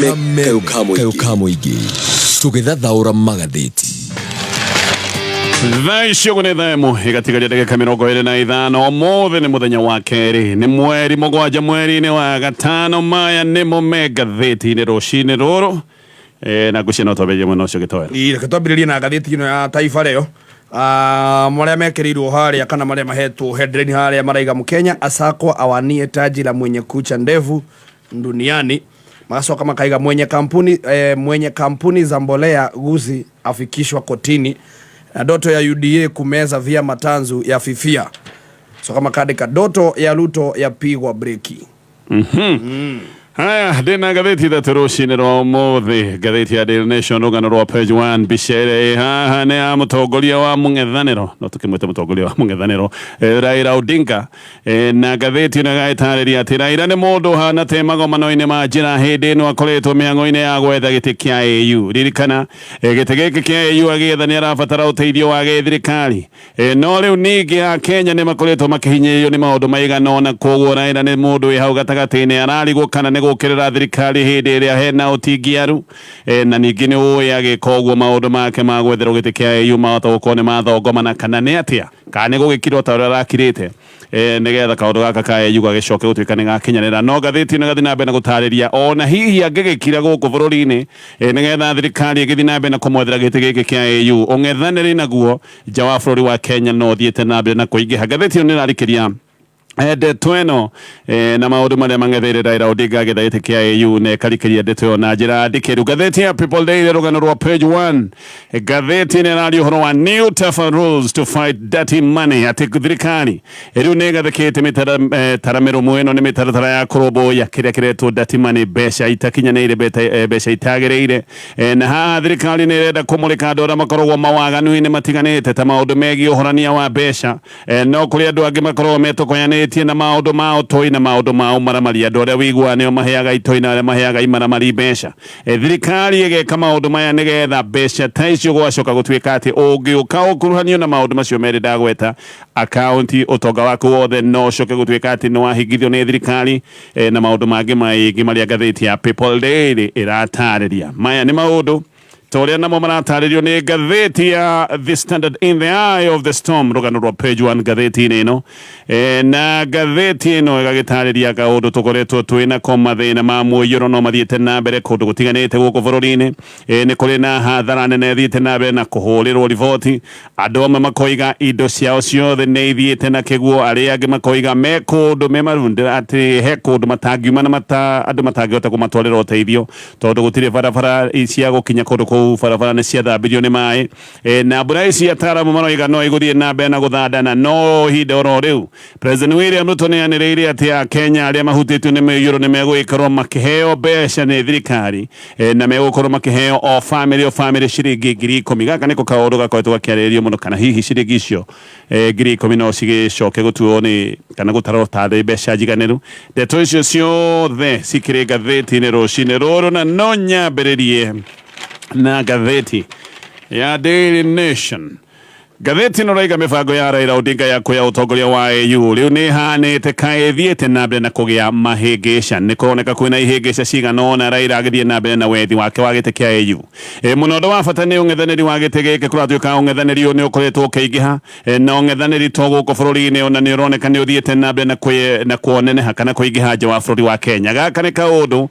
Kameme kayũ ka mũingĩ tũgĩthathaũra magathĩti. Thaa icio ũguo nĩ thaa ĩmwe ĩgatigaria ndagĩka 25. Ũmũthĩ nĩ mũthenya wa kerĩ, nĩ mweri 7 mweri-inĩ wa gatano. Maya nĩmo me ngathĩti-inĩ rũcinĩ rũrũ. Na ngwĩciria no twambĩrĩrie mwena ũcio gĩtoero. Ĩ, reke twambĩrĩrie na ngathĩti ĩno ya Taifa Leo. Ah, marĩa mekĩrĩirwo harĩa kana marĩa mahetwo headline harĩa maraiga Mkenya asakwa awanie taji la mwenye kucha ndevu duniani. Magacoka makaiga mwenye kampuni za mbolea Gusii afikishwa kotini, na ndoto ya UDA kumeza vyama tanzu ya fifia. So makandĩka ndoto ya Ruto yapigwa breki. Haya, ndĩna ngathĩti ithatũ rũcinĩ rwa ũmũthĩ. Ngathĩti ya Daily Nation, rũgano rwa page 1, mbica ĩrĩa ĩ haha nĩ ya mũtongoria wa mũng'ethanĩro, no tũkĩmwĩte mũtongoria wa mũng'ethanĩro, Raila Odinga. Na ngathĩti ĩno ĩgagĩtarĩria atĩ Raila nĩ mũndũ ũhana te magomano-inĩ ma njĩra hĩndĩ ĩno akoretwo mĩhang'o-inĩ ya gwetha gĩtĩ kĩa AU. Ririkana, gĩtĩ gĩkĩ kĩa AU agĩetha nĩ arabatara ũteithio wa gĩthirikari. No rĩu ningĩ Akenya nĩ makoretwo makĩhinyĩrĩrio nĩ maũndũ maigana ũna, koguo Raila nĩ mũndũ wĩ hau gatagatĩ-inĩ, ararigwo kana nĩ gũkĩrĩra thirikari hĩndĩ ĩrĩa hena ũtingiaru. Na ningĩ nĩ ũĩ agĩka ũguo maũndũ make ma gwetherwo gĩtĩ kĩa AU mahota gũkorwo nĩ mathongomana kana nĩ atĩa, kana nĩ gũgĩkira o ta ũrĩa arakirĩte, nĩgetha kaũndũ gaka ka AU gagĩcoke gũtuĩka nĩ gakinyanĩra. No ngathĩti ĩno ĩgathiĩ na mbere na gũtarĩria ona hihi angĩgĩkira gũkũ bũrũri-inĩ, nĩgetha thirikari ĩgĩthiĩ na mbere na kũmwethera gĩtĩ gĩkĩ kĩa AU, ũng'ethanĩri naguo nja wa bũrũri wa Kenya no ũthiĩte na mbere na kũingĩha. Ngathĩti ĩno nĩ ĩrarikĩria ndeto ĩno, na maũndũ marĩa mang'etheire Raila Odinga agĩetha gĩtĩ kĩa AU, na ĩkarikĩria ndeto ĩyo na njĩra ndikĩru. Ngathĩti ya People Daily, rũgano rwa page 1, ngathĩti ĩno ĩraria ũhoro wa new tougher rules to fight dirty money, atĩ thirikari rĩu nĩ ĩgathĩkĩte mĩtaratara mĩrũmu. Ĩno nĩ mĩtaratara ya kũrũmbũiya kĩrĩa kĩretwo dirty money, mbeca itakinyanĩire, mbeca itagĩrĩire. Na haha thirikari nĩ ĩrenda kũmũrĩka andũ arĩa makoragwo mawaganu-inĩ matiganĩte ta maũndũ megiĩ ũhorania wa mbeca. No kũrĩ andũ angĩ makoragwo metokoyanĩtie na maũndũ ma ũtoi na maũndũ ma ũmaramari, andũ arĩa wĩiguaga nĩo maheaga itoi na arĩa maheaga imaramari mbeca. Thirikari ĩgeka maũndũ maya nĩgetha mbeca ta icio gwacoka gũtuĩka atĩ ũngĩũka ũkuruhanio na maũndũ macio merĩ ndagweta, akaunti ũtonga waku wothe no ũcoke gũtuĩka atĩ nĩ wahingithio nĩ thirikari, na maũndũ mangĩ maingĩ marĩa ngathĩti ya People Daily ĩratarĩria. Maya nĩ maũndũ ta ũrĩa namo maratarĩrio nĩ ngathĩti ya The Standard, in the eye of the storm, rũgano rwa page 1 ngathĩti-inĩ ĩno. Na ngathĩti ĩno ĩgagĩtarĩria kaũndũ tũkoretwo twĩ nako, mathĩna ma mũiyũro no mathiĩte na mbere kũndũ gũtiganĩte gũkũ bũrũri-inĩ. Nĩ kũrĩ na hathara nene ĩthiĩte na mbere na kũhũrĩrwo riboti, andũ amwe makoiga indo ciao ciothe nĩ ithiĩte na kĩguo, arĩa angĩ makoiga me kũndũ me marunde atĩ he kũndũ matangiuma na andũ matangĩhota kũmatwarĩra ũteithio tondũ gũtirĩ barabara cia gũkinya kũndũ kũu, barabara nĩ ciathambirio nĩ maĩ. Na mbura ici ataaramu maroiga no igũthiĩ na mbere na gũthandana. No ihinda oro rĩu President William Ruto nĩ anĩrĩire atĩ Akenya arĩa mahutĩtio nĩ mĩiyũro nĩ megũgĩkorwo makĩheo mbeca nĩ thirikari, na megũkorwo makĩheo o famĩlĩ o famĩlĩ ciringi 10,000. Gaka nĩko kaũndũ gakoretwo gakĩarĩrĩrio mũno, kana hihi ciringi icio 10,000 no cigĩcoke gũtuo nĩ kana gũtarwo tarĩ mbeca njiganĩru. Ndeto icio ciothe cikĩrĩ ngathĩti-inĩ rũcinĩ rũrũ, na no nyambĩrĩrie na ngathĩti ya Daily Nation. Ngathĩti ĩno ĩraiga mĩbango ya Raila Odinga ya kuoya ũtongoria wa AU rĩu nĩ ĩhanĩte kaĩ ĩthiĩte na mbere na kũgĩa mahĩngĩca. Nĩ kũroneka kwĩna ihĩngĩca cigana ũna Raila agĩthiĩ na mbere na wethi wake wa gĩtĩ kĩa AU. Mũno ũndũ wa bata nĩ ũng'ethanĩri wa gĩtĩ gĩkĩ. Kũratuĩka ũng'ethanĩri ũyũ nĩ ũkoretwo ũkĩingĩha, na ũng'ethanĩri to gũkũ bũrũri-inĩ, ona nĩ ũroneka nĩ ũthiĩte na mbere na kuoneneha kana kũingĩha nja wa bũrũri wa Kenya. Gaka nĩ kaũndũ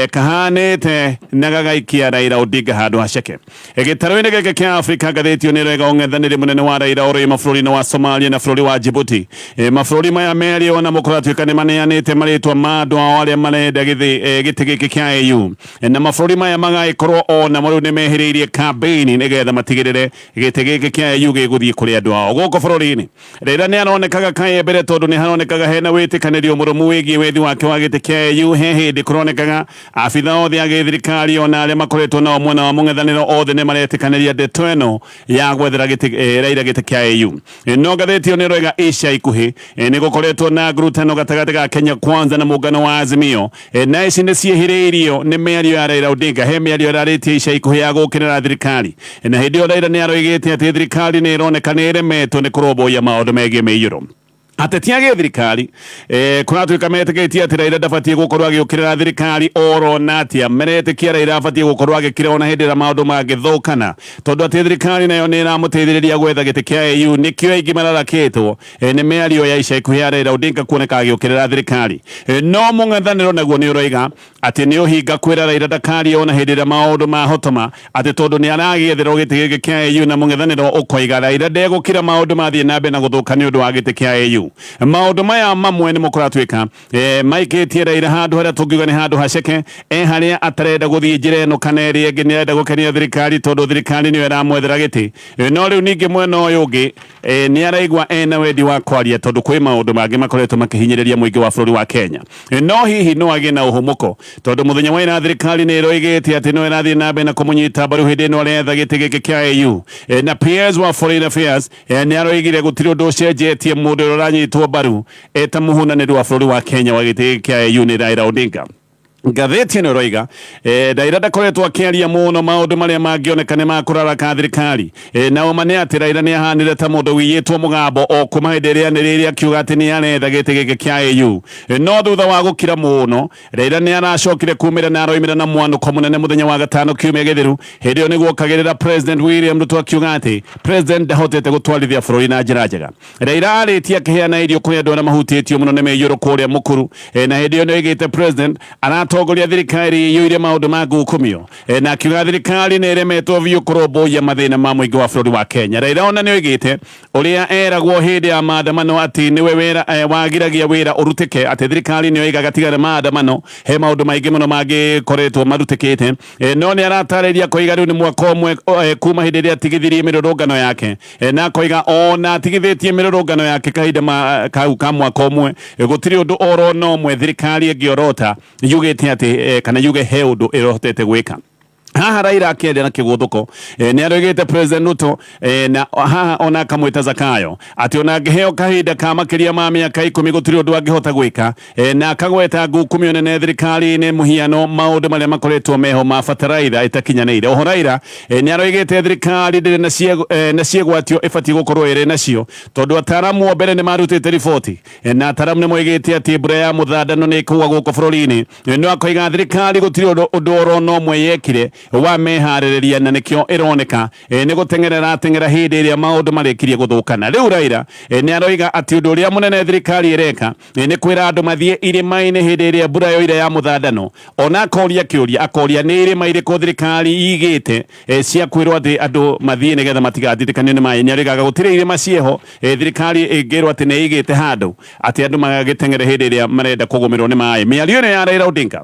kahanĩte na gagaikia Raila Odinga handũ haceke. Gĩtarũ-inĩ gĩkĩ kĩa Afrika, ngathĩti ĩyo nĩ ĩrega ũng'ethanĩri mũnene wa Raila ũrĩ mabũrũri-inĩ wa Somalia na bũrũri wa Djibouti. Mabũrũri maya merĩ ona mo kũratuĩka nĩ maneanĩte marĩtwa ma andũ ao arĩa marenda gĩtĩ gĩkĩ kĩa AU. Na mabũrũri maya magagĩkorwo o namo rĩu nĩ mehĩrĩirie kambĩini nĩgetha matigĩrĩre gĩtĩ gĩkĩ kĩa AU gĩgũthiĩ kũrĩ andũ ao gũkũ bũrũri-inĩ. Raila nĩ aronekaga kaĩ mbere tondũ nĩ haronekaga hena wĩtĩkanĩrio mũrũmu wĩgiĩ wethi wake wa gĩtĩ kĩa AU. He hĩndĩ kũronekaga abitha othe a gĩthirikari ona arĩa makoretwo nao mwena wa mũng'ethanĩro othe nĩ maretĩkanĩria ndeto ĩno ya gwethera Raila gĩtĩ kĩa AU. No ngathĩti ĩyo nĩ ĩroiga ica ikuhĩ, nĩ gũkoretwo na ngurutano gatagatĩ ga Kenya Kwanza na mũngano wa Azimio. Na ici nĩ ciĩhĩrĩirio nĩ mĩario ya Raila Odinga. He mĩario ĩrarĩtie ica ikuhĩ ya gũũkĩrĩra thirikari, na hĩndĩ ĩyo Raila nĩ aroigĩte atĩ thirikari nĩ ĩroneka nĩ ĩremetwo nĩ kũrũmbũiya maũndũ megiĩ mĩiyũro. Ateti a gĩthirikari kũratuĩka metĩkĩtie atĩ Raila ndabatiĩ gũkorwo agĩũkĩrĩra thirikari oro na atĩa. Meretĩkia Raila abatiĩ gũkorwo agĩkira ona hĩndĩ ĩrĩa maũndũ mangĩthũkana, tondũ atĩ thirikari nayo nĩ ĩramũteithĩrĩria gwetha gĩtĩ kĩa AU. Nĩkĩo aingĩ mararakĩtwo nĩ mĩario ya ica ikuhĩ ya Raila Odinga kuoneka agĩũkĩrĩra thirikari. No mũng'ethanĩro naguo nĩ ũroiga atĩ nĩ ũhinga kwĩra Raila ndakarie ona hĩndĩ ĩrĩa maũndũ mahotoma, atĩ tondũ nĩ aragĩetherwo gĩtĩ gĩkĩ kĩa AU, na mũng'ethanĩro ũkoiga Raila ndegũkira maũndũ mathiĩ na mbere na gũthũka nĩ ũndũ wa gĩtĩ kĩa AU. Maũndũ maya mamwe nĩ mũkũratuĩka maikĩtie Raila handũ harĩa tũngiuga nĩ handũ haceke, harĩa atarenda gũthiĩ njĩra ĩno kana ĩrĩa ĩngĩ, nĩ arenda gũkenia thirikari tondũ thirikari nĩyo ĩramwethera gĩtĩ. No rĩu ningĩ mwena ũyũ ũngĩ nĩ araigua ena wendi wa kwaria tondũ kwĩ maũndũ mangĩ makoretwo makĩhinyĩrĩria mũingĩ wa bũrũri wa Kenya. No hihi no agĩe na ũhũmũko, tondũ mũthenya wa ira thirikari nĩ ĩroigĩte atĩ no ĩrathiĩ na mbere na kũmũnyita mbaru hĩndĩ ĩno aretha gĩtĩ gĩkĩ kĩa AU. Na PS wa Foreign Affairs nĩ aroigire gũtirĩ ũndũ ũcenjetie, mũndũ ũrĩa ũranyitwo mbaru eta mũhũnanĩri wa bũrũri wa Kenya wa gĩtĩ gĩkĩ kĩa AU nĩ Raila Odinga. Ngathĩti ĩno ĩroiga Raila ndakoretwo akĩaria mũno maũndũ marĩa mangĩoneka nĩ makũraraka thirikari. Na ũma nĩ atĩ Raila nĩ ahanire ta mũndũ wiyĩtwo mũgambo o kuma hĩndĩ ĩrĩa anĩrĩire akiuga atĩ nĩ aretha gĩtĩ gĩkĩ kĩa AU. No thutha wa gũkira mũno, Raila nĩ aracokire kumĩra na aroimĩra na mwanũko mũnene mũthenya wa gatano kiumia gĩthiru. Hĩndĩ ĩyo nĩguo okagĩrĩra President William Ruto akiuga atĩ President ndahotete gũtwarithia bũrũri na njĩra njega. Raila arĩtie akĩheana irio kũrĩ andũ arĩa mahutĩtio mũno nĩ mĩiyũro kũrĩa Mukuru. Na hĩndĩ ĩyo nĩ oigĩte President aratongoria thirikari ĩiyũire maũndũ ma ngukumio. Na akiuga thirikari nĩ ĩremetwo biũ kũrũmbũiya mathĩna ma mũingĩ wa bũrũri wa Kenya. Raila ona nĩ oigĩte ũrĩa eragwo hĩndĩ ya maandamano atĩ nĩwe wĩra wagiragia wĩra ũrutĩke, atĩ thirikari nĩyo ĩigaga tigana maandamano, he maũndũ maingĩ mũno mangĩkoretwo marutĩkĩte. No nĩ aratarĩria koiga rĩu nĩ mwaka ũmwe kuma hĩndĩ ĩrĩa atigithirie mĩrũrũngano yake. Na akoiga ona atigithĩtie mĩrũrũngano yake kahinda kau ka mwaka ũmwe, gũtirĩ ũndũ oro na ũmwe thirikari ĩngĩorota yugĩte atĩ kana yuge he ũndũ ĩrahotete gwĩka. Haha Raila akĩaria na kĩgũthũko nĩ aroigĩte President Ruto, na haha ona akamwĩta Zakayo, atĩ ona angĩheo kahinda ka makĩria ma mĩaka 10 gũtirĩ ũndũ angĩhota gwĩka. Na akagweta ngukumio nene thirikari-inĩ, mũhiano maũndũ marĩa makoretwo meho ma bataraitha ĩtakinyanĩire. Oho Raila nĩ aroigĩte thirikari ndĩrĩ na ciĩgwatio ĩbatiĩ gũkorwo ĩrĩ nacio, tondũ ataramu o mbere nĩ marutĩte riboti, na ataramu nĩ moigĩte atĩ mbura ya mũthandano nĩ ĩkũgwa gũkũ bũrũri-inĩ. No akoiga thirikari gũtirĩ ũndũ oro na ũmwe yekire wa meharĩrĩria, na nĩkĩo ĩroneka nĩ gũteng'erera ateng'era hĩndĩ ĩrĩa maũndũ marĩkirie gũthũkana. Rĩu Raila nĩ aroiga atĩ ũndũ ũrĩa mũnene thirikari ĩreka nĩ kwĩra andũ mathiĩ irĩma-inĩ hĩndĩ ĩrĩa mbura yoira ya mũthandano. Ona akoria kĩũria, akoria nĩ irĩma irĩkũ thirikari igĩte cia kwĩrwo atĩ andũ mathiĩ nĩgetha matigatindĩkanio nĩ maĩ. Nĩ aroigaga gũtirĩ irĩma cieho thirikari ĩngĩrwo atĩ nĩ ĩigĩte handũ atĩ andũ magagĩteng'ere hĩndĩ ĩrĩa marenda kũgũmĩrwo nĩ maĩ. Mĩario ĩno ya Raila Odinga,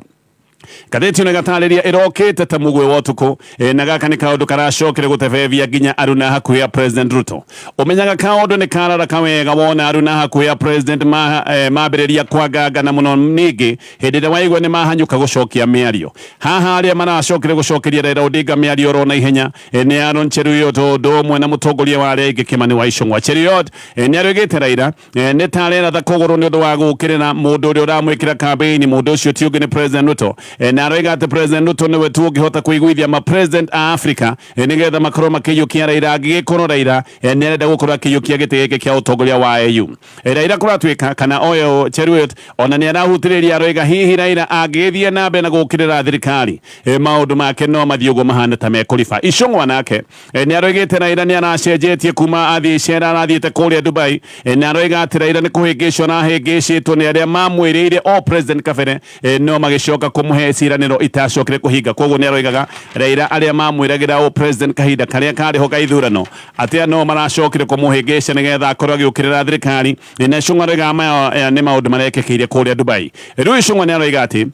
ngathĩti ĩno ĩgatarĩria ĩrokĩte ta mũgwĩ wa ũtukũ, na gaka nĩ kaũndũ karacokire gũtebebia nginya aruna hakuhĩ ya President Ruto. Ũmenyaga kaũndũ nĩ kararaka wega wona aruna hakuhĩ ya President mambĩrĩria kwangangana mũno, ningĩ hĩndĩ ĩrĩa waigua nĩ mahanyũka gũcokia mĩario. Haha arĩa maracokire gũcokeria Raila Odinga mĩario oro na ihenya nĩ Aaron Cheruiyot ũndũ ũmwe na mũtongoria wa arĩa aingĩ Kimani wa Ichung'wa. Cheruiyot nĩ aroigĩte Raila nĩ ta areratha kũgũrũ nĩ ũndũ wa gũũkĩrĩra mũndũ ũrĩa ũramwĩkĩra campaign. Mũndũ ũcio ti ũngĩ nĩ President Ruto. Na aroiga atĩ President Ruto nĩwe tu ũngĩhota kũiguithia ma president a Africa nĩgetha makorwo makĩiyũkia Raila, angĩgĩkorwo Raila nĩ arenda gũkorwo akĩiyũkia gĩtĩ gĩkĩ kĩa ũtongoria wa AU. Raila kũratuĩka kana oyo Cheruiyot ona nĩ arahutĩrĩria, aroiga hihi Raila angĩgĩthiĩ na mbere na gũũkĩrĩra thirikari, maũndũ make no mathiĩ ũguo mahana ta mekũriba. Ichung'wa nake nĩ aroigĩte Raila nĩ aracenjetie kuma athiĩ icera arathiĩte kũrĩa Dubai, na aroiga atĩ Raila nĩ kũhĩngĩcwo arahĩngĩcĩtwo nĩ arĩa mamwĩrĩire o president kabere, no magĩcoka kũmũhe ciĩranĩro itacokire kũhinga. Koguo nĩ aroigaga Raila arĩa mamwĩragĩra o president kahinda karĩa karĩ ho ga ithurano atĩ no maracokire kũmũhĩngĩca nĩgetha akorwo agĩũkĩrĩra thirikari. Na Ichung'wa aroiga maya nĩ maũndũ marekĩkĩire kũrĩa Dubai. Rĩu Ichung'wa nĩ aroiga atĩ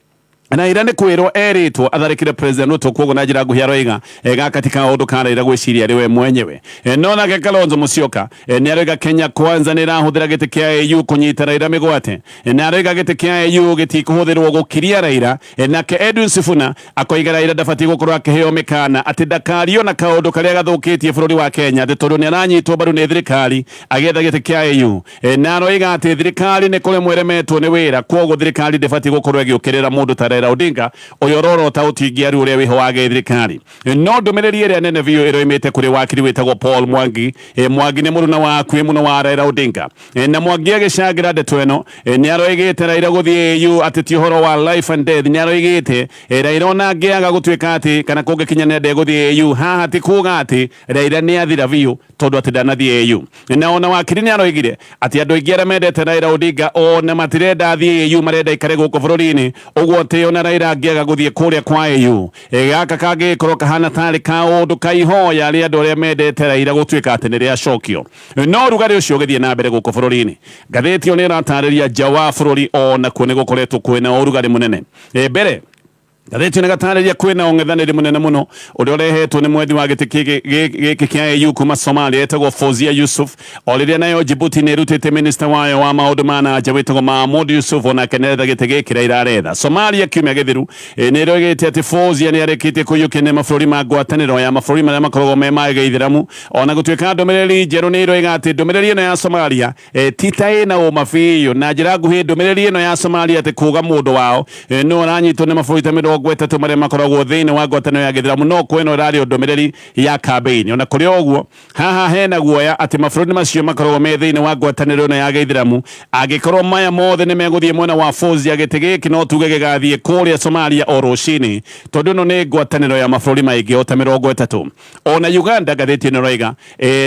Raila nĩ kwĩrwo erĩtwo atharĩkĩre President Ruto, koguo na njĩra nguhĩ aroiga gaka ti kaũndũ ka Raila gwĩciria arĩ we mwenyewe. No nake Kalonzo Musyoka nĩ aroiga Kenya Kwanza nĩ ĩrahũthĩra gĩtĩ kĩa AU kũnyita Raila mĩgwate, na aroiga gĩtĩ kĩa AU gĩtikũhũthĩrwo gũkiria Raila. Nake Edwin Sifuna akoiga Raila ndabatiĩ gũkorwo akĩheo mĩkana atĩ ndakario na kaũndũ karĩa gathũkĩtie bũrũri wa Kenya atĩ tondũ nĩ aranyitwo mbaru nĩ thirikari agĩetha gĩtĩ kĩa AU. Na aroiga atĩ thirikari nĩ kũremwo ĩremetwo nĩ wĩra, kwoguo thirikari ndĩbatiĩ gũkorwo ĩgĩũkĩrĩra mũndũ ta Raila. Raila Odinga ũrĩa ũrorota ũtingiaru ũrĩa wĩho wa gĩthirikari. No ndũmĩrĩri ĩrĩa nene biũ ĩroimĩte kũrĩ wakiri wĩtagwo Paul Mwangi. Mwangi nĩ mũruna wa hakuhĩ mũno wa Raila Odinga. Na Mwangi agĩcangĩra ndeto ĩno, nĩ aroigĩte Raila gũthiĩ AU atĩ ti ũhoro wa life and death. Nĩ aroigĩte Raila ona angĩaga gũtuĩka atĩ kana kũngĩkinya nĩ ndegũthiĩ AU, haha ti kuga atĩ Raila nĩ athira biũ tondũ atĩ ndanathiĩ AU. Na ona wakiri nĩ aroigire atĩ andũ aingĩ arĩa mendete Raila Odinga ona matirenda athiĩ AU, marenda aikare gũkũ bũrũri-inĩ. Ũguo atĩ ona Raila angĩaga gũthiĩ kũrĩa kwa AU, gaka kangĩgĩkorwo kahana tarĩ kaũndũ ka ihoya rĩa andũ arĩa mendete Raila gũtuĩka atĩ nĩ rĩacokio. No rugarĩ ũcio ũgĩthiĩ na mbere gũkũ bũrũri-inĩ, ngathĩti ĩyo nĩ ĩratarĩria nja wa bũrũri onakuo nĩ gũkoretwo kwĩna ũrugarĩ mũnene. Mbere ngathĩti ĩno ĩgatarĩria kwĩna ũng'ethanĩri mũnene mũno ũrĩa ũrehetwo nĩ mwethi wa gĩtĩ gĩkĩ kĩa AU kuma Somalia etagwo Fozia Yusuf, o rĩrĩa nayo Djibouti nĩ ĩrutĩte minista wayo wa maũndũ ma na nja wĩtagwo Mahmoud Yusuf, onake nĩaretha gĩtĩ gĩkĩ Raila aretha. Somalia kiumia gĩthiru nĩ ĩroigĩte atĩ Fozia nĩ arĩkĩtie kũiyũkia nĩ mabũrũri ma ngwatanĩro ya mabũrũri marĩa makoragwo me ma gĩithĩramu, ona gũtuĩka ndũmĩrĩri njerũ nĩ ĩroiga atĩ ndũmĩrĩri ĩno ya Somalia ti ta ĩna ũma biũ. Na njĩra nguhĩ, ndũmĩrĩri ĩno ya Somalia atĩ kuga mũndũ wao no aranyitwo nĩ mabũrũri ta 30 marĩa makoragwo thĩinĩ wa ngwatanĩro ya gĩithĩramu, no kwĩno ĩrarĩ ndũmĩrĩri ya kambĩini. Ona kũrĩ ũguo, haha hena guoya atĩ mabũrũri macio makoragwo me thĩinĩ wa ngwatanĩro ĩno ya gĩithĩramu, angĩkorwo maya mothe nĩ megũthiĩ mwena wa Fozia, gĩtĩ gĩkĩ no tuge gĩgathiĩ kũrĩa Somalia o rũcinĩ, tondũ ĩno nĩ ngwatanĩro ya mabũrũri maingĩ o ta 30. Ona Uganda, ngathĩti ĩno ĩroiga,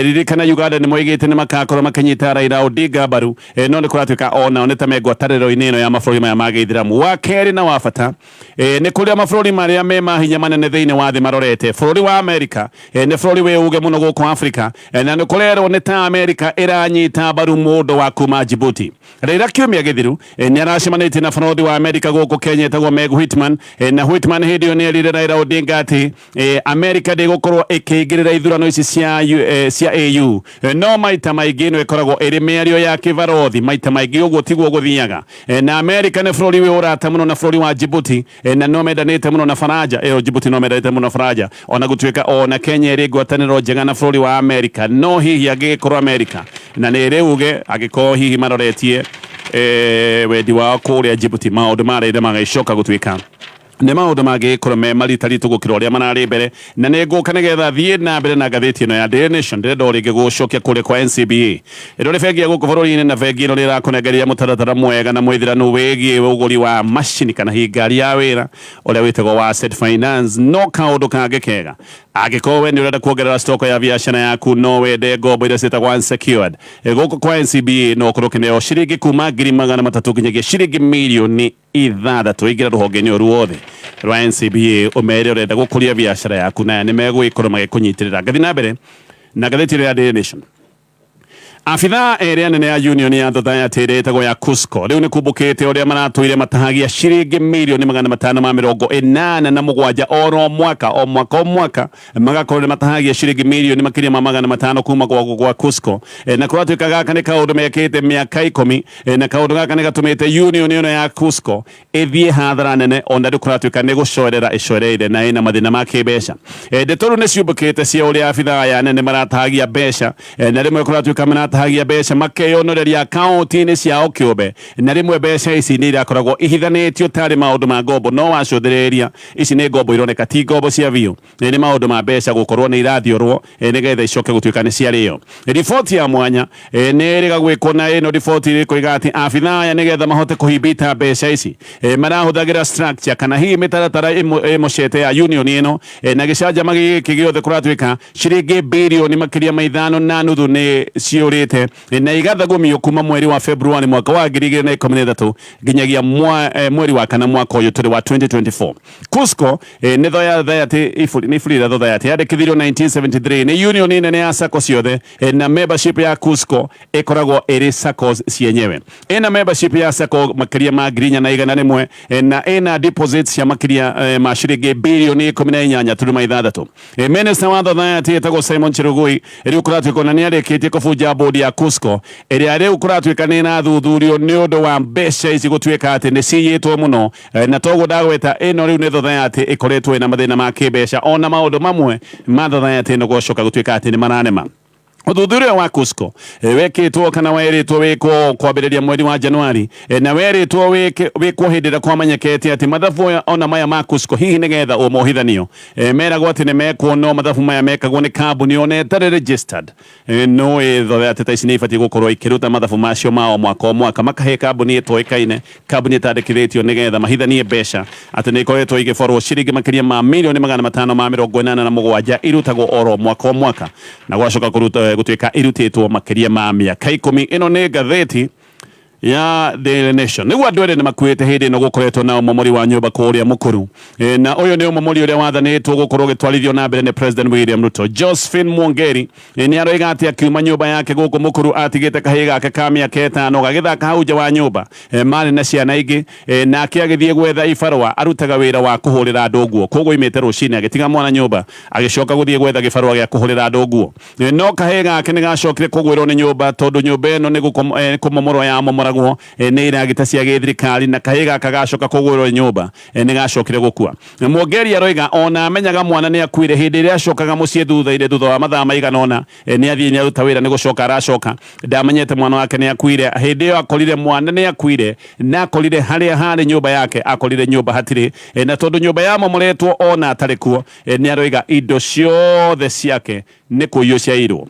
ririkana Uganda nĩ moigĩte nĩ makakorwo makĩnyita Raila Odinga mbaru, no nĩ kũratuĩka onao nĩ ta me ngwatanĩro-inĩ ĩno ya mabũrũri maya ma gĩithĩramu. Wa kerĩ na wa bata, nĩ kũrĩa mabũrũri marĩa me mahinya manene thĩinĩ wa thĩ marorete. Bũrũri wa Amerika nĩ bũrũri wĩ uge mũno gũkũ Afrika, na nĩ kũrerwo nĩ ta Amerika ĩranyita mbaru mũndũ wa kuma Djibouti. Raila kiumia gĩthiru nĩ aracemanĩtie na barothi wa Amerika gũkũ Kenya etagwo Meg Whitman, na Whitman hĩndĩ ĩyo nĩ erire Raila Odinga atĩ Amerika ndĩgũkorwo ĩkĩingĩrĩra ithurano ici cia AU, no maita maingĩ ĩno ĩkoragwo ĩrĩ mĩario ya kĩbarothi, maita maingĩ ũguo tiguo gũthiaga. Na Amerika nĩ bũrũri wĩ ũrata mũno na bũrũri wa Djibouti, na no mendanĩte mũno na Faranja. Ĩyo Djibouti no mendanĩte mũno na Faranja, ona gũtuĩka ona Kenya ĩrĩ ngwatanĩro njega na bũrũri wa Amerika. No hihi angĩgĩkorwo Amerika na nĩ ĩrĩ uge, angĩkorwo hihi maroretie wendi wao kũrĩa Djibouti, maũndũ ma Raila magagĩcoka gũtuĩka nĩ maũndũ mangĩgĩkorwo me maritaritũ gũkĩra ũrĩa mararĩ mbere. Na nĩ ngũka nĩgetha thiĩ na mbere na ngathĩti ĩno ya Daily Nation. Ndĩrenda o rĩngĩ gũcokia kũrĩa kwa NCBA ĩno nĩ bengi ya gũkũ bũrũri-inĩ, na bengi ĩno nĩ ĩrakũnengeria mũtaratara mwega na mwĩthiranu wĩgiĩ ũgũri wa macini kana hihi ngari ya wĩra ũrĩa wĩtagwo wa asset finance. No kaũndũ kangĩ kega, angĩkorwo we nĩ ũrenda kuongerera stock ya biacara yaku, no wende ngombo iria ciĩtagwo unsecured, gũkũ kwa NCBA no ũkorwo ũkĩneo ciringi kuma 300,000 nginyagia ciringi 6 mirioni. Ingĩra rũhonge-inĩ o ruothe rwa NCBA ũmere ũrenda gũkũria biacara yaku, na nĩ megũgĩkorwo magĩkũnyitĩrĩra. Ngathi na mbere na ngathĩti ĩno ya Daily Nation. Abithaa erĩ anene ya union ya Society ĩrĩa ĩtagwo ya KUSCCO rĩu nĩ kumbũkĩte ũrĩa maratũire matahagia ciringi 587 mirioni oro mwaka o mwaka o mwaka, magakorwo nĩ matahagia ciringi mirioni makĩria ma 500 kuma gwa KUSCCO. Na kũratuĩka gaka nĩ kaũndũ mekĩte mĩaka 10, na kaũndũ gaka nĩ gatũmĩte union ĩno ya KUSCCO ĩthiĩ hathara nene, ona rĩu kũratuĩka nĩ gũcoerera ĩcoereire na ĩna mathĩna ma kĩmbeca. Ndeto rĩu nĩ ciumbũkĩte cia ũrĩa abithaa aya anene maratahagia mbeca, na rĩmwe kũratuĩka maratahagia mbeca makeyonoreria akaunti-inĩ ciao kĩũmbe, na rĩmwe mbeca ici nĩ irakoragwo ihithanĩtio tarĩ maũndũ ma ngombo, no wacũthĩrĩria ici nĩ ngombo ironeka ti ngombo cia biũ, nĩ maũndũ ma mbeca gũkorwo nĩ irathiorwo, nĩgetha icoke gũtuĩka nĩ ciarĩo. Riboti ya mwanya nĩ ĩrĩga gwĩkwo, na ĩno riboti ĩkoiga atĩ abithaa aya nĩgetha mahote kũhimbita mbeca ici, marahũthagĩra structure kana hihi mĩtaratara ĩmũcete ya union ĩno, na gĩcanjama gĩkĩ gĩothe kũratuĩka ciringi birioni makĩria ma 5.5 nĩ ciũrĩte na igathagũmio kuma mweri wa February mwaka wa 2013 nginyagia mweri wa kana mwaka ũyũ tũrĩ wa 2024. KUSCCO nĩ society, nĩ iburi rĩa society yandĩkithirio 1973, nĩ union nene ya sacco ciothe, na membership ya KUSCCO ĩkoragwo ĩrĩ saccos cienyewe. Ĩna membership ya sacco makĩria ma 4,100, na ĩna deposits cia makĩria ma ciringi birioni 18.6. Minister wa society etagwo Simon Chelugui rĩu kũratuĩka ona nĩ arĩkĩtie kũbunja board ya KUSCCO ĩrĩa rĩu kũratuĩka nĩ ĩrathuthurio nĩ ũndũ wa mbeca ici gũtuĩka atĩ nĩ ciyĩtwo mũno. Na toguo ndagweta, ĩno rĩu nĩ society ĩkoretwo ĩna mathĩna ma kĩmbeca, ona maũndũ mamwe ma society ĩno gũcoka gũtuĩka atĩ nĩ maranema. Ũthuthuria wa KUSCCO wekĩtwo kana werĩtwo wĩkwo kwambĩrĩria mweri wa Januari, na werĩtwo wĩkwo hĩndĩ ĩrĩa kwamenyekete atĩ mathabu aya ona maya ma KUSCCO hihi nĩgetha ũmohithanio, meragwo atĩ nĩ mekwo, no mathabu maya mekagwo nĩ kambuni ona ĩtarĩ registered. No ĩthothe atĩ ta ici nĩ ibatiĩ gũkorwo ikĩruta mathabu macio mao mwaka o mwaka, makahe kambuni ĩtoĩkaine, kambuni ĩtandĩkithĩtio, nĩgetha mahithanie mbeca atĩ nĩ ikoretwo igĩborwo ciringi makĩria ma mirioni 587 irutagwo oro mwaka o mwaka, na gwacoka kũruta gũtuĩka irutĩtwo makĩria ma mĩaka 10. Ĩno nĩ ngathĩti ya Daily Nation. Nĩguo andũ erĩ nĩ makuĩte hĩndĩ ĩno gũkoretwo na ũmomori wa nyũmba kũrĩa Mũkuru. Na ũyũ nĩ ũmomori ũrĩa wathanĩtwo gũkorwo ũgĩtwarithio na mbere nĩ President William Ruto. Josephine Mwongeri nĩ aroiga atĩ akiuma nyũmba yake gũkũ Mũkuru atigĩte kahĩĩ gake ka mĩaka 5 gagĩthaka hau nja wa nyũmba. Marĩ na ciana ingĩ, nake agĩthiĩ gwetha ibarũa, arutaga wĩra wa kũhũrĩra andũ nguo, koguo oimĩte rũcinĩ agĩtiga mwana nyũmba agĩcoka gũthiĩ gwetha gĩbarũa gĩa kũhũrĩra andũ nguo. No kahĩĩ gake nĩ gacokire kũgwĩrwo nĩ nyũmba tondũ nyũmba ĩno nĩ kũmomorwo yamomoragwo nĩ iragita cia gĩthirikari, na kahĩĩ gaka gacoka kũgwĩrwo nĩ nyũmba nĩ gacokire gũkua. Mwongeri aroiga ona amenyaga mwana nĩ akuire hĩndĩ ĩrĩa acokaga mũciĩ thutha-inĩ, thutha wa mathaa maigana ũna, nĩ athiĩ nĩ aruta wĩra, nĩ gũcoka aracoka, ndamenyete mwana wake nĩ akuire. Hĩndĩ ĩyo akorire mwana nĩ akuire, na akorire harĩa harĩ nyũmba yake, akorire nyũmba hatirĩ. Na tondũ nyũmba yamomoretwo ona atarĩ kuo, nĩ aroiga indo ciothe ciake nĩ kũiywo ciairwo.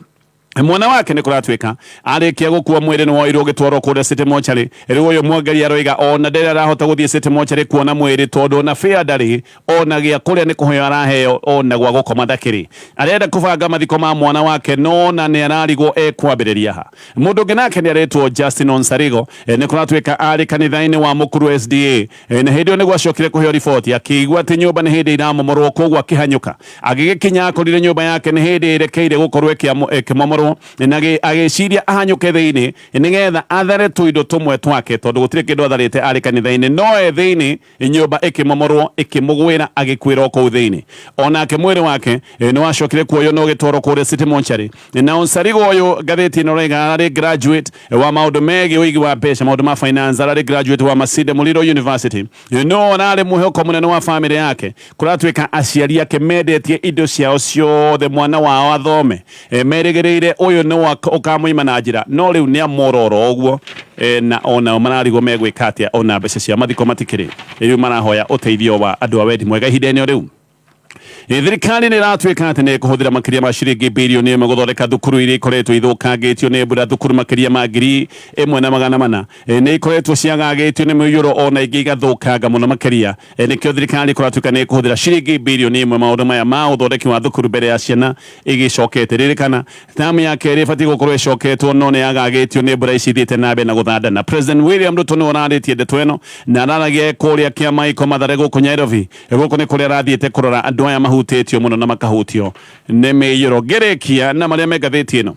Mwana wake nĩ kũratuĩka arĩkia gũkua mwĩrĩ nĩ woirwo ũgĩtwarwo kũrĩa City Mortuary. Rĩu ũyũ Mwongeri aroiga ona ndĩrĩ arahota gũthiĩ City Mortuary kuona mwĩrĩ tondũ ona fare ndarĩ, ona gĩa kũrĩa nĩ kũheo araheo, ona gwa gũkoma ndakĩrĩ. Arenda kũbanga mathiko ma mwana wake no ona nĩ ararigwo ekwambĩrĩria ha. Mũndũ ũngĩ nake nĩ aretwo Justin Onsarigo. Nĩ kũratuĩka arĩ kanitha-inĩ wa Mũkuru SDA, na hĩndĩ ĩyo nĩguo acokire kũheo riboti akĩigua atĩ nyũmba nĩ hĩndĩ iramomorwo, koguo akĩhanyũka. Agĩgĩkinya akorire nyũmba yake nĩ hĩndĩ ĩrekeire gũkorwo ĩkĩmomorwo, na agĩciria ahanyũke thĩinĩ nĩgetha athare tũindo tũmwe twake tondũ gũtirĩ kĩndũ atharĩte arĩ kanitha-inĩ, no e thĩinĩ nyũmba ĩkĩmomorwo ĩkĩmũgwĩra agĩkuĩra o kũu thĩinĩ. Onake mwĩrĩ wake nĩ wacokire kuoywo na ũgĩtwarwo kũrĩa City Mortuary. Na Onsarigo ũyũ, ngathĩti ĩno ĩroiga ararĩ graduate wa maũndũ megiĩ ũigi wa mbeca, maũndũ ma finance, ararĩ graduate wa Masinde Muliro University, no ararĩ mwĩhoko mũnene wa famĩlĩ yake. Kũratuĩka aciari ake mendetie indo ciao ciothe mwana wao athome, merĩgĩrĩire ũyũ nĩ ũkamũima na njĩra, no rĩu nĩ amororo ũguo, na onao mararigwo megwĩka atĩa, ona mbeca cia mathiko matikĩrĩ. Rĩu marahoya ũteithio wa andũ a wendi mwega ihinda-inĩ o rĩu. Thirikari nĩ ĩratuĩka atĩ nĩ ĩkũhũthĩra makĩria ma ciringi 1 birioni gũthondeka thukuru iria ikoretwo ithũkangĩtio nĩ mbura. Thukuru makĩria ma 1400 nĩ ikoretwo ciagagĩtio nĩ mũiyũro, ona ingĩ igathũkanga mũno makĩria. Nĩkĩo thirikari kũratuĩka nĩ ĩkũhũthĩra ciringi 1 birioni maũndũ maya ma ũthondeki wa thukuru mbere ya ciana igĩcokete. Ririkana tamu ya kerĩ ĩbatiĩ gũkorwo ĩcoketwo no nĩ yagagĩtio nĩ mbura ici ithiĩte na mbere na gũthandana. President William Ruto nĩwe ũrarĩtie ndeto ĩno na araragia kũrĩa Kĩamaiko Mathare gũkũ Nairobi. Gũkũ nĩ kũrĩa arathiĩte kũrora andũ aya mahutĩtio mũno na makahutio nĩ mĩiyũro. Ngĩrĩkia na marĩa me ngathĩti ĩno,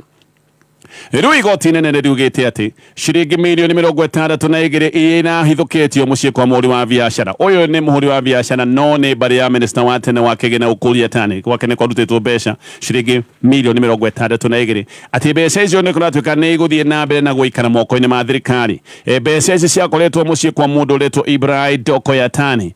rĩu igoti inene nĩ riugĩte atĩ ciringi mirioni 62 irahithũkĩtio mũciĩ kwa mũhũri wa biacara. Ũyũ nĩ mũhũri wa biacara no nĩ mbarĩ ya minista wa tene wa kĩgĩna Ukur Yatani. Gwake nĩ kwarutĩtwo mbeca ciringi mirioni 62, atĩ mbeca icio nĩ kũratuĩka nĩ igũthiĩ na mbere na gũikara moko-inĩ ma thirikari. Mbeca ici ciakoretwo mũciĩ kwa mũndũ ũretwo Ibrahim Doko Yatani.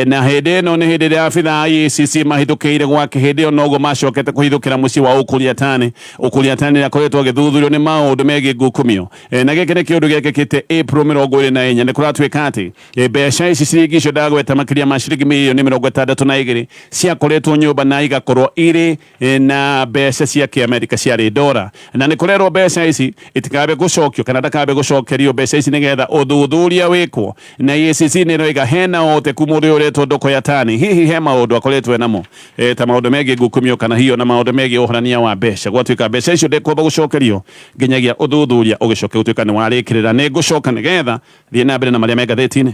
Na hĩndĩ ĩno nĩ hĩndĩ ĩrĩa abithaa a EACC mahithũkĩire gwake. Hĩndĩ ĩyo noguo macokete kũhithũkĩra mũciĩ wa Ukur Yatani. Ukur Yatani nĩ akoretwo agĩthuthurio nĩ maũndũ megiĩ ngukumio. Na gĩkĩ nĩ kĩũndũ gĩekĩkĩte April 24. Nĩ kũratuĩka atĩ mbeca ici, ciringi icio ndagweta, makĩria ma ciringi mirioni 62 ciakoretwo nyũmba na igakorwo irĩ na mbeca cia kĩamerika ciarĩ ndora, na nĩ kũrerwo mbeca ici itikabe gũcokio kana ndakabe gũcokerio mbeca ici nĩgetha ũthuthuria wĩkwo. Na EACC nĩ ĩroiga hena ũhoteku mũndũ ũyũ ũretwo Ndoko Yatani hihi he maũndũ akoretwo enamo, ta maũndũ megiĩ ngukumio kana hihi ona maũndũ megiĩ ũhorania wa mbeca. Gwatuĩka mbeca icio ndekwamba gũcokerio nginyagia ũthuthuria ũgĩcoke gũtuĩka nĩ warĩkĩrĩra. Nĩ ngũcoka nĩgetha thiĩ na mbere na marĩa me ngathĩti-inĩ.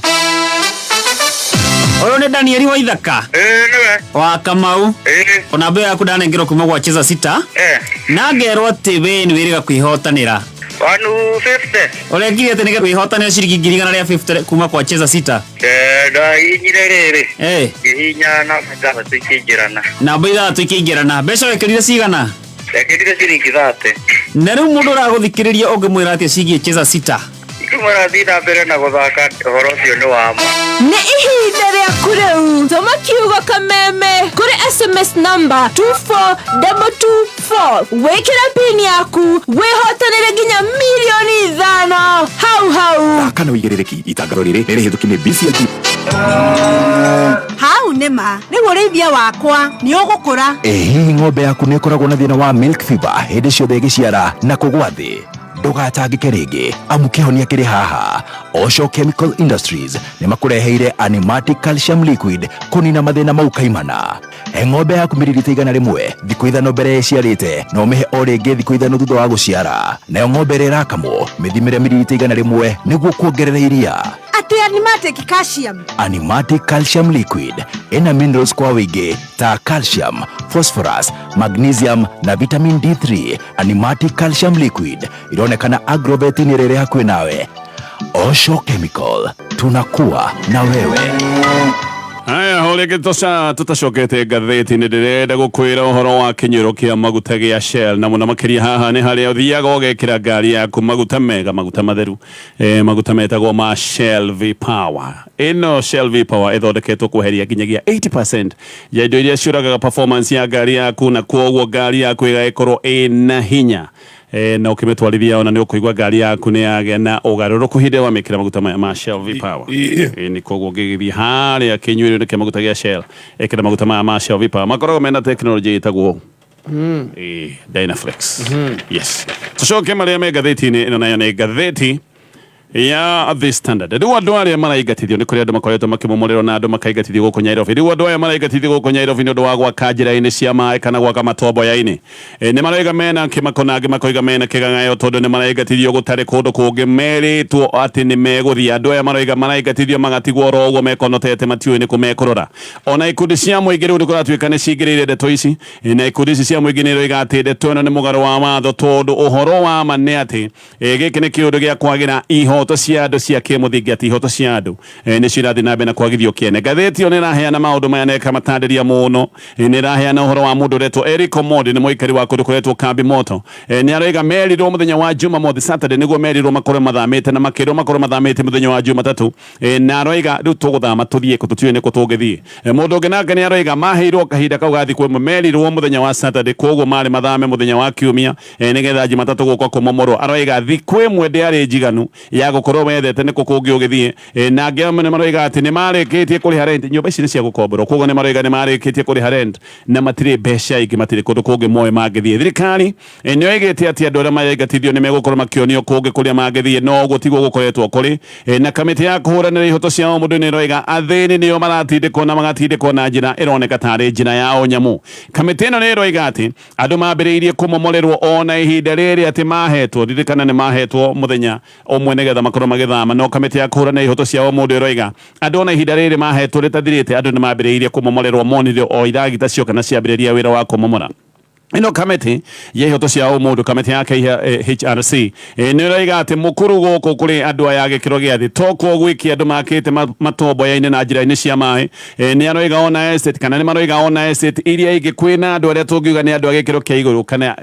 Ũyũ nĩ Danieli wa Ithaka? Ĩĩ, nĩwe. Wa Kamau? Ĩĩ. Ona mbeo yaku ndanengerwo kuma gwa Cheza Sita na ngerwo atĩ we nĩ wĩrĩga kwĩhotanĩra. 150. Ũrekire atĩ nĩgetha kwĩhotanĩra ciringi 150,000 kuma kwa Cheza Sita? Eh, ndahihinyire rĩrĩ. Ngĩhihinya namba ithathatũ ikĩingĩrana. Namba ithathatũ ikĩingĩrana. Mbeca wekĩrire cigana? Ndekĩrire ciringi 30. Na rĩu mũndũ ũragũthikĩrĩria ũngĩmwĩra atĩa cigiĩ Cheza Sita? Ingĩmwĩra thiĩ na mbere na gũthaka, ũhoro ũcio nĩ wa ma. Nĩ ihinda rĩaku rĩu. Tũma kiugo "kameme" kũrĩ SMS namba 24224. 4 wĩkĩre pin yaku wĩhotanĩre nginya 5 mirioni hau hau. Thaka na ũigĩrĩrĩki. Itangatho rĩrĩ nĩ rĩhĩtũki nĩ BCLB. Hau nĩma rĩu ũrĩithia wakwa nĩ ũgũkũra. Ĩ hihi ng'ombe yaku nĩ ĩkoragwo na thĩna wa milk fever hĩndĩ ciothe ĩgĩciara na kũgwa thĩ? Ndũgatangĩke rĩngĩ, amu kĩhonia kĩrĩ haha. Osho Chemical Industries nĩ makũreheire Animatic Calcium Liquid kũnina mathĩna mau kaimana. He ng'ombe yaku miririta 100 thikũ 5 mbere ĩciarĩte, na ũmĩhe o rĩngĩ thikũ 5 thutha wa gũciara. Nayo ng'ombe ĩrĩa ĩrakamwo, mĩthimĩre miririta 100 nĩguo kuongerera iria. Atĩ Animatic Calcium? Animatic Calcium Liquid ĩna minerals kwa wĩingĩ ta calcium, phosphorus, magnesium na vitamin D3. Animatic Calcium Liquid ironekana agrovet-inĩ ĩrĩa ĩrĩ hakuhĩ nawe. Osho Chemical, tunakuwa na wewe. Haya, o rĩngĩ tũtacokete ngathĩti-inĩ, ndĩrenda gũkwĩra ũhoro wa kĩnyuĩro kĩa maguta gĩa Shell, na mũno makĩria haha nĩ harĩa ũthiaga ũgekĩra ngari yaku maguta mega, maguta matheru, maguta metagwo ma Shell V Power. Ĩno Shell V Power ĩthondeketwo kweheria nginyagia 80% ya indo iria ciũragaga performance ya ngari yaku, na kwoguo ngari yaku ĩgagĩkorwo ĩna hinya, na ũkĩmĩtwarithia ona nĩ ũkũigua ngari yaku nĩ yagĩa na ũgarũrũku hĩndĩ ĩrĩa wamĩkĩra maguta maya ma Shell V Power. Nĩ koguo ũngĩgĩthiĩ harĩa kĩnyuĩro-inĩ kĩa maguta gĩa Shell, ĩkĩra maguta maya ma Shell V Power. Makoragwo mena technology ĩtagwo Dynaflex. Yes, tũcoke marĩa me ngathĩti-inĩ ĩno, nayo nĩ ngathĩti ya The Standard. Rĩu andũ arĩa maraingatithio, nĩ kũrĩ andũ makoretwo makĩmomorerwo na andũ makaingatithio gũkũ Nairobi. Rĩu andũ aya maraingatithio gũkũ Nairobi nĩ ũndũ wa gwaka njĩra-inĩ cia maĩ kana gwaka matomboya-inĩ, nĩ maroiga mena kĩmako, na angĩ makoiga mena kĩgang'ayo, tondũ nĩ maraingatithio gũtarĩ kũndũ kũngĩ merĩtwo atĩ nĩ megũthiĩ. Andũ aya maroiga maraingatithio magatigwo oro ũguo mekonotete, matiũĩ nĩ kũ mekũrora. Ona ikundi cia mũingĩ rĩu nĩ kũratuĩka nĩ cingĩrĩire ndeto ici, na ikundi ici cia mũingĩ nĩ iroiga atĩ ndeto ĩno nĩ mũgarũ wa watho, tondũ ũhoro wa ma nĩ atĩ gĩkĩ nĩ kĩũndũ gĩa kwagĩra ihoto cia andũ cia kĩmũthingi, atĩ ihoto cia andũ nĩcio irathiĩ na mbere na kwagithio kĩene. Ngathĩti ĩyo nĩ ĩraheana maũndũ maya na ĩkamatandĩria mũno. Nĩ ĩraheana ũhoro wa mũndũ ũretwo Eric Omondi, nĩ mũikari wa kũndũ kũretwo Kambi Moto. Nĩ aroiga merirwo mũthenya wa Jumamothi, Saturday, nĩguo merirwo makorwo mathamĩte, na makĩrwo makorwo mathamĩte mũthenya wa Jumatatũ. Na aroiga rĩu tũgũthama tũthiĩ kũ? Tũtiũĩ nĩ kũ tũngĩthiĩ. Mũndũ ũngĩ nake nĩ aroiga maheirwo kahinda kau ga thikũ 1, merirwo mũthenya wa Saturday, koguo marĩ mathame mũthenya wa Kiumia, nĩgetha Jumatatũ gũka kũmomorwo. Aroiga thikũ 1 ndĩarĩ njiganu ya gũkorwo wethete nĩ kũ kũngĩ ũgĩthiĩ. Na angĩ amwe nĩ maroiga atĩ nĩ marĩkĩtie kũrĩha rent. Nyũmba ici nĩ cia gũkomborwo, koguo nĩ maroiga nĩ marĩkĩtie kũrĩha rent na matirĩ mbeca ingĩ, matirĩ kũndũ kũngĩ moĩ mangĩthiĩ. Thirikari nĩ yoigĩte atĩ andũ arĩa maraingatithio nĩ megũkorwo makĩonio kũngĩ kũrĩa mangĩthiĩ, no ũguo tiguo gũkoretwo kũrĩ. Na kamĩtĩ ya kũhũranĩra ihoto cia o mũndũ nĩ ĩroiga athĩni nĩo maratindĩkwo na magatindĩkwo na njĩra ĩroneka tarĩ njĩra ya ũnyamũ. Kamĩtĩ ĩno nĩ ĩroiga atĩ andũ mambĩrĩirie kũmomorerwo ona ihinda rĩrĩ atĩ mahetwo, ririkana nĩ mahetwo mũthenya ũmwe nĩgetha makorwo magĩthama, no kamĩtĩ ya kũhũranĩra ihoto cia o mũndũ ĩroiga andũ ona ihinda rĩrĩ mahetwo rĩtathirĩte, andũ nĩ mambĩrĩirie kũmomorerwo, monire o iragita cio kana ciambĩrĩria wĩra wa kũmomora. Ĩno kamĩtĩ ya ihoto cia ũmũndũ, kamĩtĩ ya KHRC, nĩ ĩroiga atĩ mũkuru gũkũ kũrĩ andũ aya a gĩkĩro gĩa thĩ tokwo gwĩki andũ makĩte matomboya-inĩ na njĩra-inĩ cia maĩ. Nĩ aroiga ona estate, kana nĩ maroiga ona estate iria ingĩ kwĩna andũ arĩa tũngiuga nĩ andũ a gĩkĩro kĩa igũrũ, kana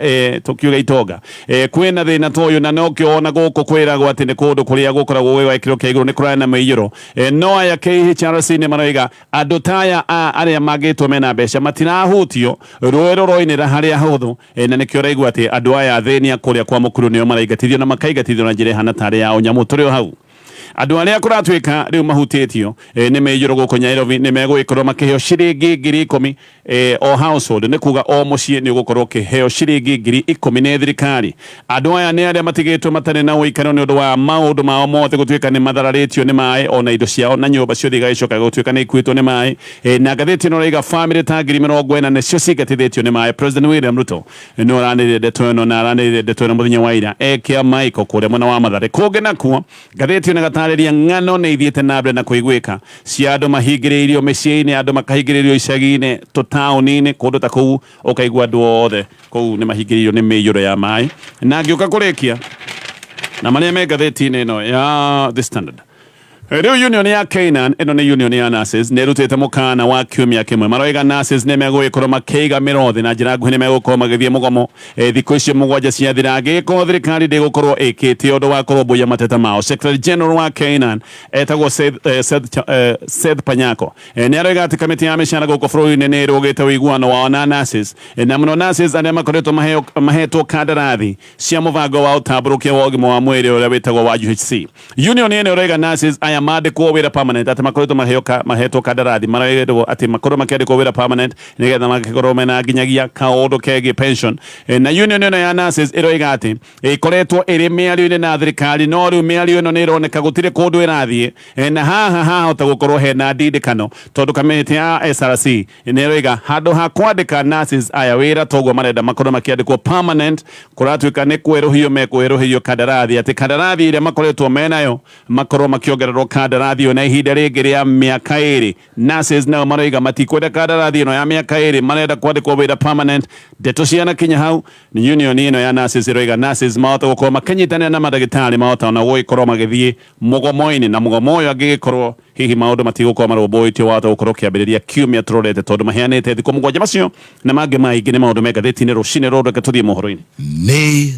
tũkiuga itonga, kwĩna thĩna ta ũyũ, na nokĩo ona gũkũ kwĩragwo atĩ nĩ kũndũ kũrĩa gũkoragwo gwĩ gwa gĩkĩro kĩa igũrũ nĩ kũrarĩ na mĩiyũro. No aya KHRC nĩ maroiga andũ ta aya arĩa mangĩtwo mena mbeca matirahutio, rũĩ rũroinĩra harĩa hahũthũ. Na nĩkĩo ũraigua atĩ andũ aya athĩni a kũrĩa kwa mũkuru nĩo maraingatithio na makaingatithio na njĩra ĩhana tarĩ ya ũnyamũ. Tũrĩ o hau, andũ arĩa kũratuĩka rĩu mahutĩtio nĩ mĩiyũro gũkũ Nairobi nĩ megũgĩkorwo makĩheo ciringi 10,000 o household, nĩ kuga o mũciĩ nĩ ũgũkorwo ũkĩheo ciringi 10,000 nĩ thirikari. Andũ aya nĩ arĩa matigĩtwo matarĩ na ũikaro nĩ ũndũ wa maũndũ mao mothe gũtuĩka nĩ mathararĩtio nĩ maĩ, ona indo ciao na nyũmba ciothe igagĩcoka gũtuĩka nĩ ikuĩtwo nĩ maĩ. Na ngathĩti ĩno ĩraiga famĩlĩ ta 40,000 nĩcio cingatithĩtio nĩ maĩ. President William Ruto nĩ ũranĩrĩire ndeto ĩno, na aranĩrĩire ndeto ĩno mũthenya wa ira ekia Michael kũrĩa mwena wa Mathare. Kũngĩ nakuo, ngathĩti ĩno ĩgatarĩria ng'ano nĩ ithiĩte na mbere na kũiguĩka cia andũ mahingĩrĩirio mĩciĩ-inĩ, andũ makahingĩrĩrio icagi-inĩ, tũtaũni-inĩ, kũndũ ta kũu ũkaigua andũ othe kũu nĩ mahingĩrĩirio nĩ mĩiyũro ya maĩ. Na ngĩũka kũrĩkia na marĩa me ngathĩti-inĩ ĩno ya The Standard. Rĩu union ya Canaan ĩno nĩ union ya nurses nĩ ĩrutĩte mũkana wa kiumia kĩmwe. Maroiga nurses nĩ megũgĩkorwo makĩiga mĩro thĩ na njĩra nguhĩ, nĩ megũkorwo magĩthiĩ mũgomo thikũ icio 7 ciathira angĩgĩkorwo thirikari ndĩgũkorwo ĩkĩte ũndũ wa kũrũmbũiya mateta mao. Secretary General wa Canaan etagwo Seth Panyako nĩ aroiga atĩ kamĩtĩ ya mĩcara gũkũ bũrũri-inĩ nĩ ĩrũgĩte ũiguano wao na nurses, na mũno nurses arĩa makoretwo mahetwo kandarathi cia mũbango wa ũtambũrũkia wa ũgima wa mwĩrĩ ũrĩa wĩtagwo wa UHC. Union ĩno ĩroiga nurses aya mandĩkwo wĩra permanent, atĩ makoretwo mahetwo kandarathi, marerwo atĩ makorwo makĩandĩkwo wĩra permanent nĩgetha magĩkorwo mena nginyagia kaũndũ kegiĩ pension. Na union ĩno ya nurses ĩroiga atĩ ĩkoretwo ĩrĩ mĩario-inĩ na thirikari, no rĩu mĩario ĩno nĩ ĩroneka gũtirĩ kũndũ ĩrathiĩ. Na haha hahota gũkorwo hena ndindĩkano tondũ kamĩtĩ ya SRC nĩ ĩroiga handũ ha kwandĩka nurses aya wĩra toguo marenda makorwo makĩandĩkwo permanent, kũratuĩka nĩ kwerũhio mekwerũhĩrio kandarathi, atĩ kandarathi ĩrĩa makoretwo menayo makorwo makĩongererwo kandarathi ĩyo na ihinda rĩngĩ rĩa mĩaka 2. Nurses nao maroiga matikwenda kandarathi ĩno ya mĩaka 2, marenda kwandĩkwo wĩra permanent. Ndeto cianakinya hau ni union ĩno ya nurses ĩroiga nurses mahota gũkorwo makĩnyitanĩra na mandagĩtarĩ, mahota ona gũgĩkorwo magĩthiĩ mũgomo-inĩ, na mũgomo ũyũ angĩgĩkorwo hihi maũndũ matigũkorwo marũmbũĩtio wahota gũkorwo ũkĩambĩrĩria kiumia tũrorete tondũ maheanĩte thikũ 7. Macio na mangĩ maingĩ nĩ maũndũ me ngathĩti-inĩ rũcinĩ rũrũ. Reke tũthiĩ mohoro-inĩ. Nĩ